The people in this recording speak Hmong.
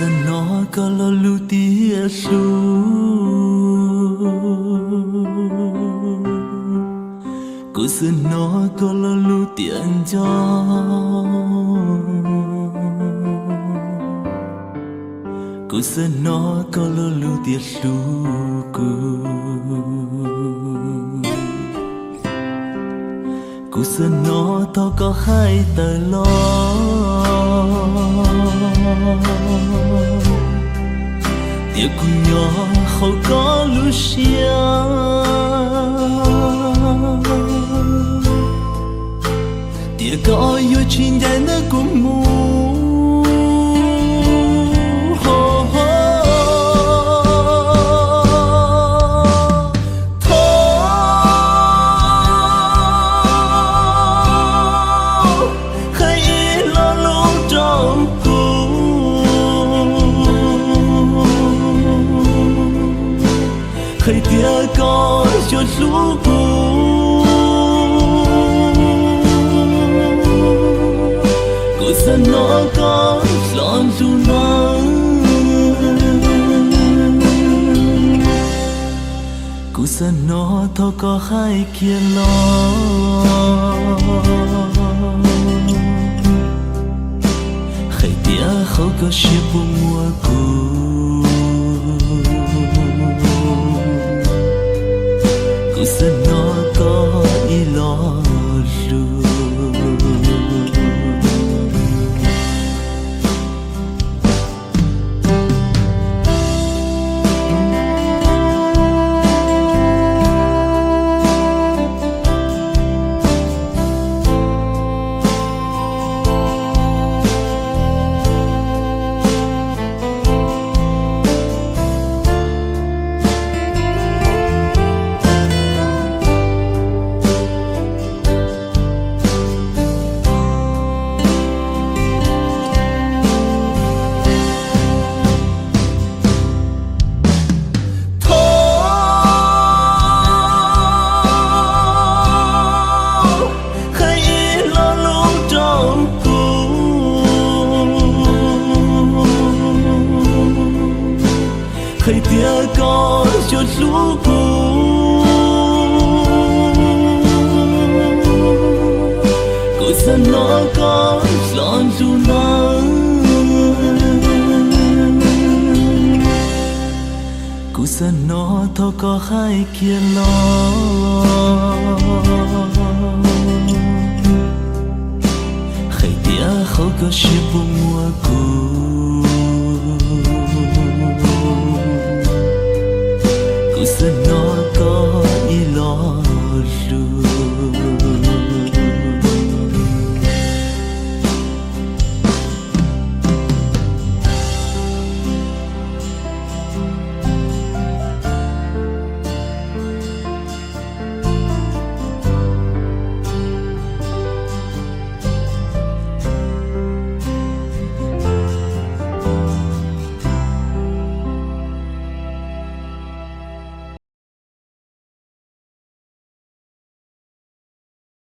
Hnov koj lo lus tias hlub, kuv xav hnov koj lo lus tias nco, kuv xav hnov koj lo lus tias hlub kuv. Kuv xav hnov thaum koj hais tawm los tias kuv nyob hauv koj lub siab, tias koj yuav tsis ncaim ntawm kuv mus. Thov hais ib lo lus rau kuv, hais tias koj yuav hlub kuv. Kuv xav hnov koj lo lus no. Kuv xav hnov thaum koj hais kiag los hais tias hauv koj siab puas muaj kuv. Kuv xav hnov koj ib lo lus. Thov hais ib lo lus rau kuv, hais tias koj yuav hlub kuv. Kuv xav hnov koj lo lus no. Kuv xav hnov thaum koj hais kiag los hais tias hauv koj siab puas